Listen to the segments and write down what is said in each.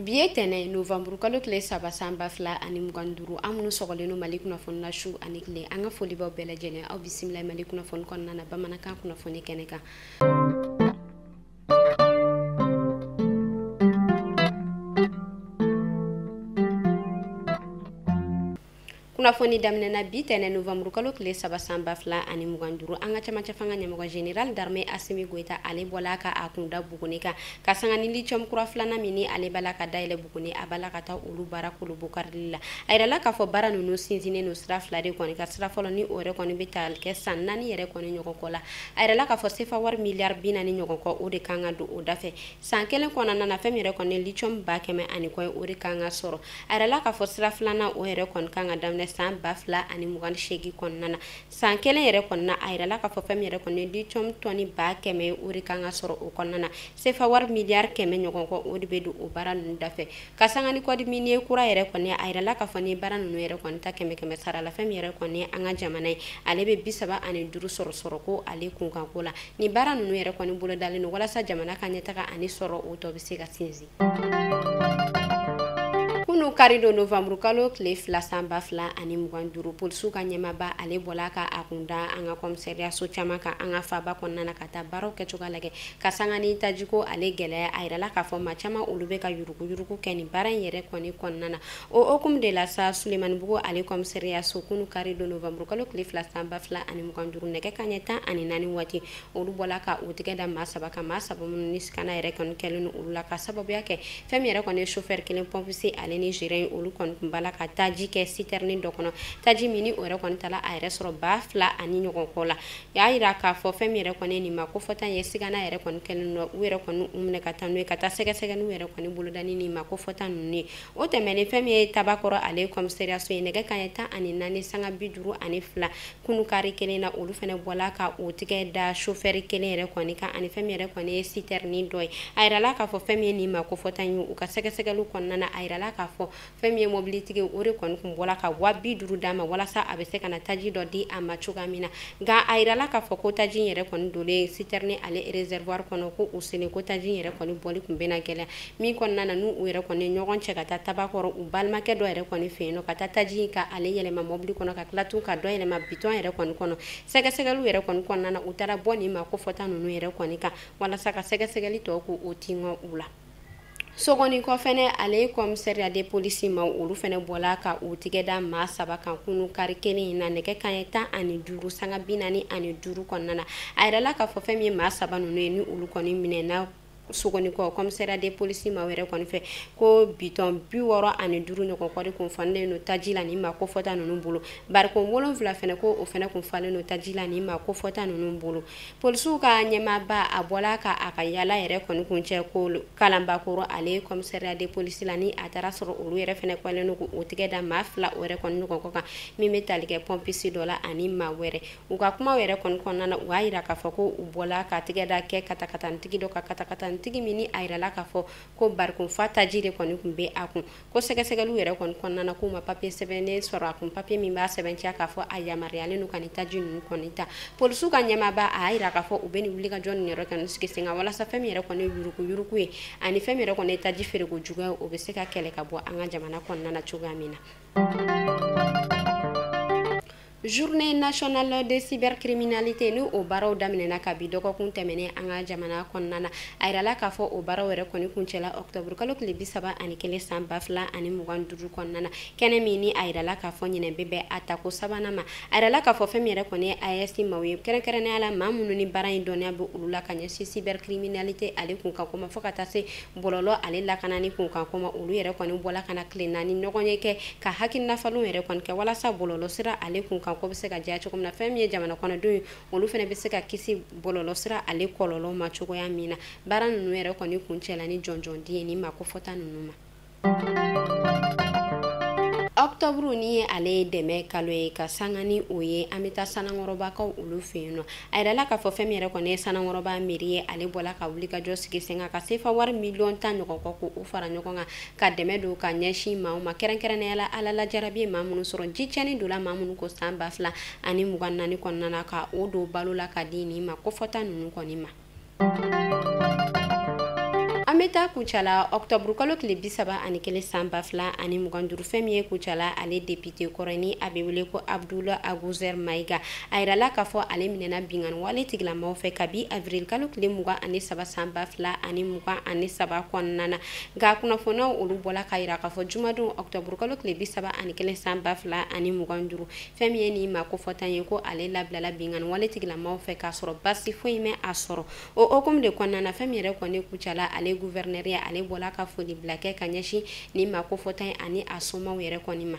Bi ye tɛnɛ novembre kalo tile 3 san 2025 an minnu sɔgɔlen don Mali kunnafoni na su ani tile an ka foli b'aw bɛɛ lajɛlen aw bisimila Mali kunnafoni kɔnɔna na bamanankan kunnafoni kɛnɛ kan. Kunnafoni daminɛna bi tɛnɛ novembre kalo tile 3 san 2025 an ka cɛmancɛ fanga ɲɛmɔgɔ général d'armée Assimi Goïta ale bɔla ka a kunda Buguni kan ka sanga ni lithium kura filanan min ni ale b'a la ka dayɛlɛ Buguni a b'a la ka taa olu baara kolobokarili la. A yirala k'a fɔ baara ninnu sinsinnen don sira fila de kɔni ka sira fɔlɔ ni o yɛrɛ kɔni bɛ tali kɛ san 4 yɛrɛ kɔni ɲɔgɔn kɔ la. A yirala k'a fɔ sefa wari miliyari 40 ɲɔgɔn kɔ o de kan ka don o dafɛ san kelen kɔnɔna na fɛn min yɛrɛ kɔni lithium 100 000 ani kɔ ye o de kan ka sɔrɔ. A yirala k'a fɔ sira filanan o yɛrɛ kɔni kan ka daminɛ san 2028 kɔnɔna na san kelen yɛrɛ kɔnɔna a yirala k'a fɔ fɛn min yɛrɛ kɔni lithium tɔni 100 000 o de kan ka sɔrɔ o kɔnɔna na sefa wari miliyari 100 ɲɔgɔn kɔ o de bɛ don o baara ninnu dafɛ ka sanga ni code minier kura yɛrɛ kɔni a yirala k'a fɔ ni baara ninnu yɛrɛ kɔni ta 100 sara la fɛn min yɛrɛ kɔni an ka jamana ye ale bɛ 35 sɔrɔ ko ale kunkanko la ni baara ninnu yɛrɛ kɔni bolodalen don walasa jamana ka ɲɛtaga ani sɔrɔ o tɔ bɛ se ka sinsin. Kunu kari don novembre kalo tile 2 san 2025 polisiw ka ɲɛmaaba ale bɔla ka a kunda an ka commissariat so caman kan an ka faaba kɔnɔna na ka taa baaraw kɛcogoya lajɛ ka sanga ni tajiko ale gɛlɛya a yirala k'a fɔ maa caman olu bɛ ka yuruguyurugu kɛ nin baara in yɛrɛ kɔni kɔnɔna na. O hokumu de la sa Sulemanibugu ale commissariat so kunu kari don novembre kalo tile 2 san 2025 nɛgɛ kanɲɛ 14 waati olu bɔla ka u tɛgɛ da maa 3 kan maa 3 minnu ni sikana yɛrɛ kɔni kɛlen don olu la ka sababuya kɛ fɛn min yɛrɛ kɔni ye chauffeur kelen pompiste ale ni gérant olu kɔni tun b'a la ka taji kɛ citerne dɔ kɔnɔ taji min ni o yɛrɛ kɔni taara a yɛrɛ sɔrɔ 2000 ani ɲɔgɔn kɔ la. Y'a yira k'a fɔ fɛn min yɛrɛ kɔni nin ma ko fɔta ye sigana yɛrɛ kɔni kɛlen don u yɛrɛ kɔni u minɛ ka taa n'u ye ka taa sɛgɛsɛgɛliw yɛrɛ kɔni bolodani nin ma ko fɔta ninnu ye. O tɛmɛnen fɛn min ye Tabakɔrɔ ale commissariat so ye nɛgɛ kanɲɛ 14:52 kunu kari kelen na olu fɛnɛ bɔla ka u tigɛ da chauffeur kelen yɛrɛ kɔni kan ani fɛn min yɛrɛ kɔni ye citerne dɔ ye. A yirala k'a fɔ fɛn min ye nin ma ko fɔta ye u ka sɛgɛsɛgɛliw kɔnɔna na a yirala k'a fɔ fɛn min ye mobilitigi o de kɔni kun bɔla ka 50 000 d'a ma walasa a bɛ se ka na taji dɔ di a ma cogoya min na nka a yirala k'a fɔ ko taji in yɛrɛ kɔni donlen citerne ale réservoir kɔnɔ ko u selen ko taji in yɛrɛ kɔni bɔli kun bɛna gɛlɛya min kɔnɔna na n'u yɛrɛ kɔni ɲɔgɔn cɛ ka taa Tabakɔrɔ u balimakɛ dɔ yɛrɛ kɔni fɛ yen nɔ ka taa taji in ka ale yɛlɛma mobili kɔnɔ ka tila tun ka dɔ yɛlɛma bitɔn yɛrɛ kɔni kɔnɔ sɛgɛsɛgɛliw yɛrɛ kɔni kɔnɔna na u taara bɔ nin ma ko fɔta ninnu yɛrɛ kɔni kan walasa ka sɛgɛsɛgɛli tɔ k'o tinŋɔ u la. Sogoni kɔ fɛnɛ ale commissariat de police ma olu fɛnɛ bɔla ka u tigɛ da maa 3 kan kunu kari kelen in na nɛgɛ kanɲɛ 15:45 kɔnɔna na a yirala k'a fɔ fɛn min ye maa 3 ninnu ye ni olu kɔni minɛna Sogoni kɔ commissariat de police ma yɛrɛ kɔni fɛ ko bitɔn 65 ɲɔgɔn kɔ de kun falen don taji la nin ma ko fɔta ninnu bolo barikon 7 fɛnɛ ko o fɛnɛ kun falen don taji la nin ma ko fɔta ninnu bolo. Polisiw ka ɲɛmaaba a bɔla ka a ka yala yɛrɛ kɔni kun cɛ ko Kalanbakoro ale commissariat de police la ni a taara sɔrɔ olu yɛrɛ fɛnɛ kɔlen don k'o tigɛ da maa 2 o yɛrɛ kɔni ɲɔgɔn kɔ kan min bɛ tali kɛ pompiste dɔ la ani maa wɛrɛ. U ka kumaw yɛrɛ kɔni kɔnɔna na u y'a yira k'a fɔ ko u bɔla ka tigɛ da kɛ katakatantigi dɔ kan katakatantigi min ni a yirala k'a fɔ ko barikonfa taji de kɔni kun bɛ a kun ko sɛgɛsɛgɛliw yɛrɛ kɔni kɔnɔna na k'u ma papiye sɛbɛnnen sɔrɔ a kun papiye min b'a sɛbɛntiya k'a fɔ a yamaruyalen don ka nin taji ninnu kɔni ta. Polisiw ka ɲɛmaaba a y'a yira k'a fɔ u bɛ nin wulikajɔ nin yɛrɛ kɔni sigi sen kan walasa fɛn min yɛrɛ kɔni ye yuruguyurugu ye ani fɛn min yɛrɛ kɔni ye taji feereko juguya ye o bɛ se ka kɛlɛ ka bɔ an ka jamana kɔnɔna na cogoya min na. Journée nationale de cybercriminalité ni o baaraw daminɛna kabi dɔgɔkun tɛmɛnen an ka jamana kɔnɔna na a yirala k'a fɔ o baaraw yɛrɛ kɔni kuncɛla octobre kalo tile 31 san 2025 kɔnɔna na kɛnɛ min ni a yirala k'a fɔ ɲinɛ bɛ bɛn a tako sabanan ma. A yirala k'a fɔ fɛn min yɛrɛ kɔni ye AES maaw ye kɛrɛnkɛrɛnnenya la maa minnu ni baara in dɔnniya bɛ olu la ka ɲɛsin cybercriminalité ale kunkanko ma fo ka taa se bɔlɔlɔ ale lakanani kunkanko ma olu yɛrɛ kɔni bɔla ka na tile 4 ɲɔgɔn ye kɛ ka hakilina falenw yɛrɛ kɔni kɛ walasa bɔlɔlɔ sira ale kunkan ko bɛ se ka diya cogo min na fɛn min ye jamana kɔnɔdenw ye olu fɛnɛ bɛ se ka kisi bɔlɔlɔ sira ale kɔlɔlɔ ma cogoya min na. Baara ninnu yɛrɛ kɔni kuncɛla ni jɔnjɔn di ye ni maa ko fɔta ninnu ma. Octobre ni ye ale dɛmɛ kalo ye ka sanga ni o ye an bɛ taa Sanankɔrɔbakaw olu fɛ yen nɔ. A yirala k'a fɔ fɛn min yɛrɛ kɔni ye Sanankɔrɔba mairie ye ale bɔla ka wulikajɔ sigi sen kan ka sefa wari miliyɔn 10 ɲɔgɔn kɔ k'o fara ɲɔgɔn kan ka dɛmɛ don ka ɲɛsin maaw ma kɛrɛnkɛrɛnnenya la Ala lajarabi ye maa minnu sɔrɔ ji tiɲɛni donna maa minnu ko san 2024 kɔnɔna na ka o don balo la ka di nin ma ko fɔta ninnu kɔni ma. An bɛ Bɛ taa Kucala octobre kalo tile 31 san 2025. Fɛn min ye Kucala ale député kɔrɔ ni a bɛ wele ko Abdoul Agouzɛr Maïga, a yirala k'a fɔ ale minɛna binkanni wale tigilamaw fɛ kabi avril kalo tile 23 san 2023 kɔnɔna na. Nka kunnafoniyaw olu bɔla k'a yira k'a fɔ jumadon octobre kalo tile 31 san 2025, fɛn min ye nin maa kofɔta ye ko ale labilala binkanni wale tigilamaw fɛ k'a sɔrɔ basi foyi mɛ a sɔrɔ. O hokumu de kɔnɔna na, fɛn min yɛrɛ kɔni Kucala ale gouverneur ye, ale bɔla ka foli bila kɛ ka ɲɛsin nin maa kofɔta ye ani a somaw yɛrɛ kɔni ma.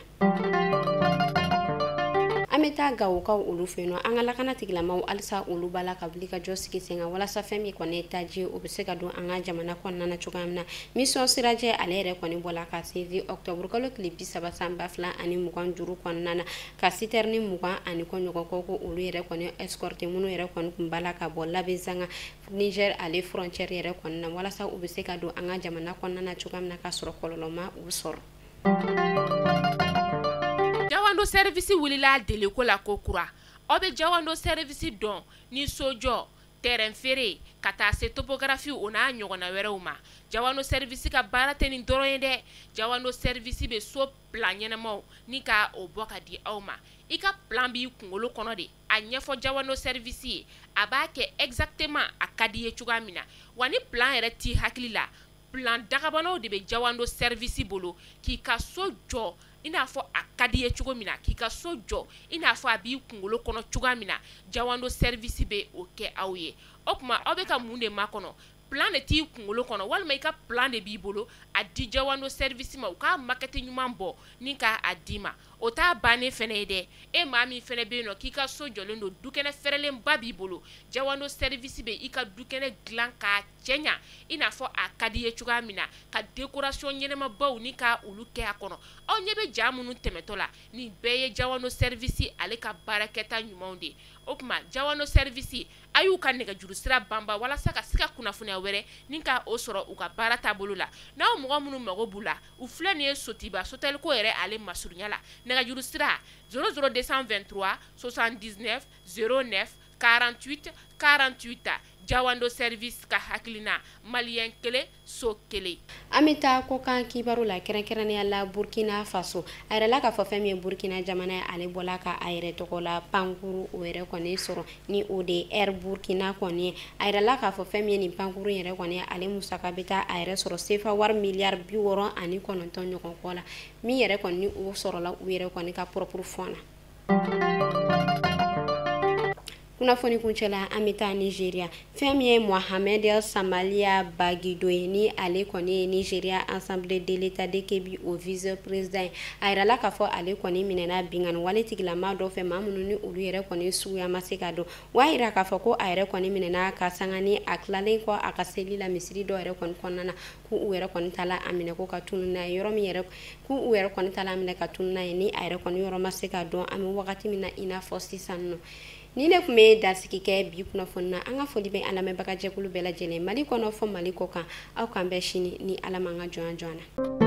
An bɛ taa Gawokaw olu fɛ yen nɔ. An ka lakana tigilamaw halisa olu b'a la ka wuli ka jɔ sigi sen kan walasa fɛn min kɔni ye taji ye, o bɛ se ka don an ka jamana kɔnɔna na cogoya min na. Mission Sirajɛ ale yɛrɛ kɔni bɔla ka sinsin octobre kalo tile 30 san 2025 kɔnɔna na ka citerne 20 ani kɔ ɲɔgɔn kɔ ko olu yɛrɛ kɔni escorter minnu yɛrɛ kɔni tun b'a la ka bɔ Labezanga Niger ale frontière yɛrɛ kɔni na walasa u bɛ se ka don an ka jamana kɔnɔna na cogoya min na k'a sɔrɔ kɔlɔlɔ ma u sɔrɔ. Jawando Service wulila deliko la ko kura. Aw bɛ Jawando Service dɔn ni sojɔ, terrain feere, ka taa se topographie o n'a ɲɔgɔnna wɛrɛw ma. Jawando Service ka baara tɛ nin dɔrɔn ye dɛ. Jawando Service bɛ so plan ɲɛnamaw ni ka o bɔ ka di aw ma. I ka plan b'i kunkolo kɔnɔ de, a ɲɛfɔ Jawando Service ye, a b'a kɛ exactement a ka di ye cogoya min na. Wa ni plan yɛrɛ t'i hakili la, plan dagabanaw de bɛ Jawando Service bolo k'i ka so jɔ i n'a fɔ a ka di ye cogo min na, k'i ka so jɔ i n'a fɔ a b'i kunkolo kɔnɔ cogoya min na. Jawando Service bɛ o kɛ aw ye. O tuma aw bɛ ka mun de makɔnɔ? Plan de t'i kunkolo kɔnɔ walima i ka plan de b'i bolo, a di Jawando Service ma, u k'a maquette ɲuman bɔ ni k'a d'i ma. O t'a bannen fɛnɛ ye dɛ. E maa min fɛnɛ bɛ yen nɔ k'i ka so jɔlen don, dukɛnɛ fɛrɛlenba b'i bolo, Jawando Service bɛ i ka dukɛnɛ dilan k'a cɛɲa i n'a fɔ a ka di ye cogoya min na, ka décoration ɲɛnamabaw ni ka olu kɛ a kɔnɔ. Aw ɲɛ bɛ ja minnu tɛmɛtɔ la, nin bɛɛ ye Jawando Service ale ka baarakɛta ɲumanw de ye. O tuma Jawando Service, a y'u ka nɛgɛjuru sira banba walasa ka se ka kunnafoniya wɛrɛ ni ka o sɔrɔ u ka baara taabolo la. N'aw mɔgɔ minnu mago b'u la, u filɛ nin ye Sotiba Sotelko yɛrɛ ale masurunya la. Nɛgɛjuru sira 00223 79 09 48 48. Jawando Service ka hakilina, maliyɛn kelen so kelen. An bɛ taa kɔkan kibaru la, kɛrɛnkɛrɛnnenya la Burkina Faso. A yɛrɛ la k'a fɔ fɛn min ye Burkina jamana ye, ale bɔla ka a yɛrɛ tɔgɔ la pankuru o yɛrɛ kɔni sɔrɔ ni o de ye Air Burkina kɔni ye. A yɛrɛ la k'a fɔ fɛn min ye nin pankuru yɛrɛ kɔni ye, ale musaka bɛ taa a yɛrɛ sɔrɔ sefa wari miliyari 69 ɲɔgɔn kɔ la, min yɛrɛ kɔni ni o sɔrɔla u yɛrɛ kɔni ka propre fond na. Kunnafoni kuncɛ la, an bɛ taa Nigeria. Fɛn min ye Mohamed Samalia Bagido ye, ni ale kɔni ye Nigeria Assemblée de l'État de Kebbi o vice président ye, a yirala k'a fɔ ale kɔni minɛna binkanni wale tigilama dɔ fɛ, maa minnu ni olu yɛrɛ kɔni suguya ma se ka dɔn. O y'a yira k'a fɔ ko a yɛrɛ kɔni minɛna ka sanga ni a tilalen kɔ a ka seli la misiri dɔ yɛrɛ kɔni kɔnɔna na, k'u yɛrɛ kɔni taala a minɛ ko ka tunun n'a ye yɔrɔ min yɛrɛ, k'u yɛrɛ kɔni taala a minɛ ka tunun n'a ye, ni a yɛrɛ kɔni yɔrɔ ma se ka dɔn an bɛ wagati min na i n'a fɔ sisan nɔ. Ni ne tun bɛ dansigi kɛ bi kunnafoni na. An ka foli bɛ an lamɛnbagajɛkulu bɛɛ lajɛlen, Mali kɔnɔ fɔ Mali kɔ kan. Aw k'an bɛn sini ni Ala m'an ka jɔnya jɔ an na.